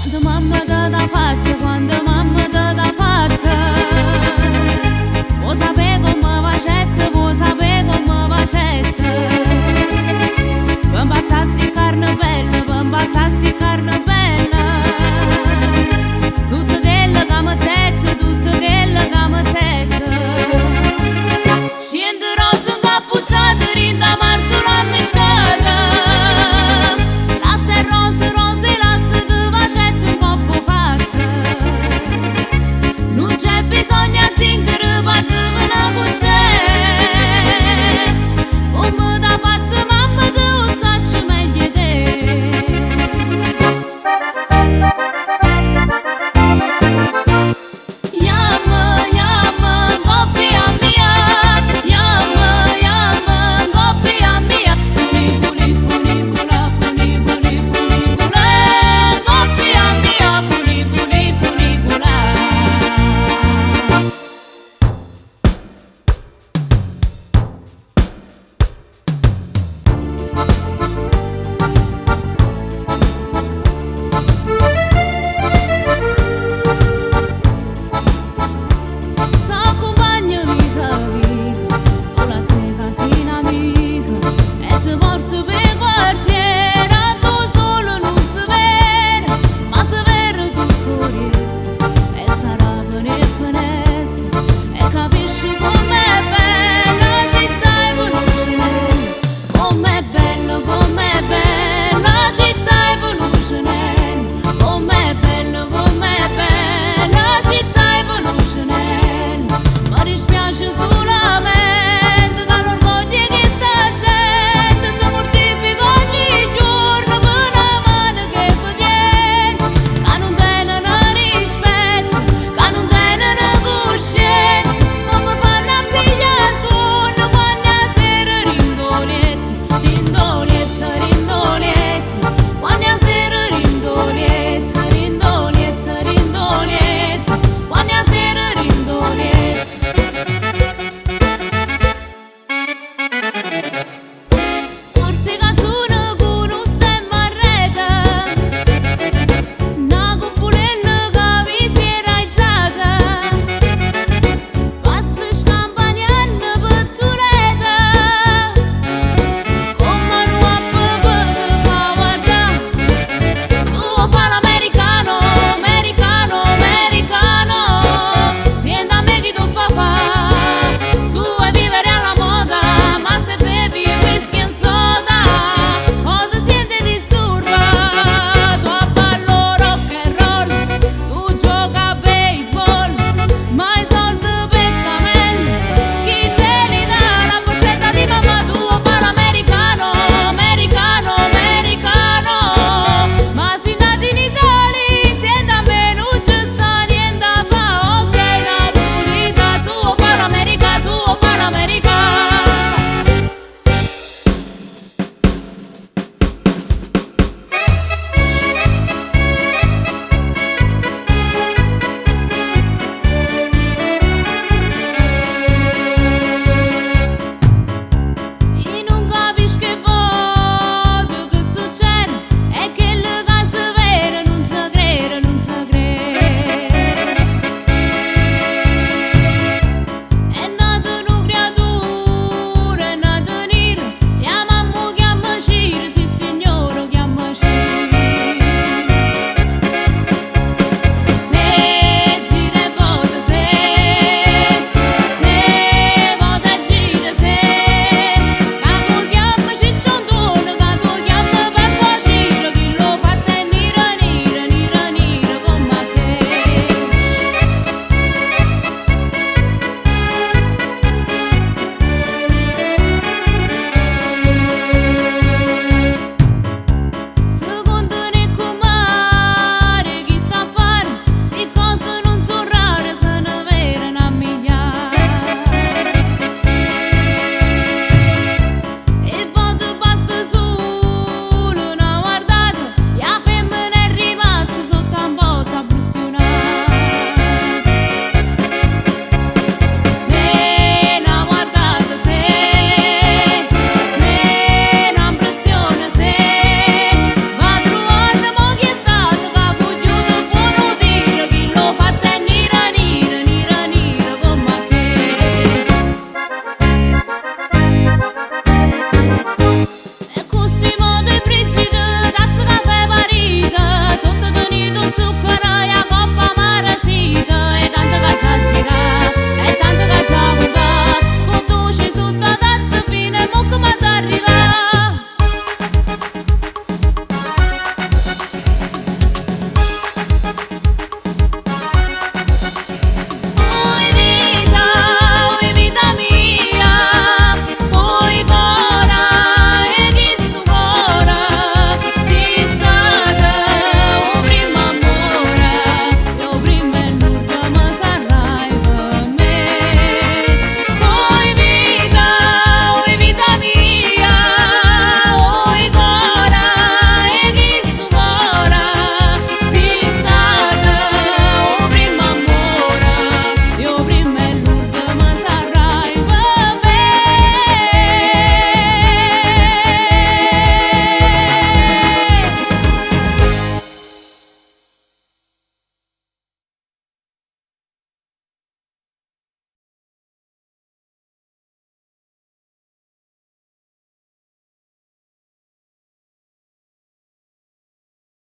Quando mamma te l'ha fatta, quando mamma te l'ha fatta, vuoi sapere come facette, vuoi sapere come facette. Per impastare sti carne bella, per impastare sti carne bella, tutto quello che mettete, tutto quello che mettete. Scende rosa incappucciata, rinda martula miscata, latte e rose, rose e latte, ti facette un po' fatta. Non c'è bisogno zinghero, per una cucina, come t'ha fatto mamma te lo saccio meglio te. Yamma, yamma, coppia mia, yamma, yamma, coppia mia, funiculi, funicola, funiculi, funicola, coppia mia, funiculi, funicola. T'accompagno amica amica, solo a te casina amica, e ti porto per quartiere, tu solo non si vede, ma si vede tutto il resto, e sarà per le finestre, e capisci come.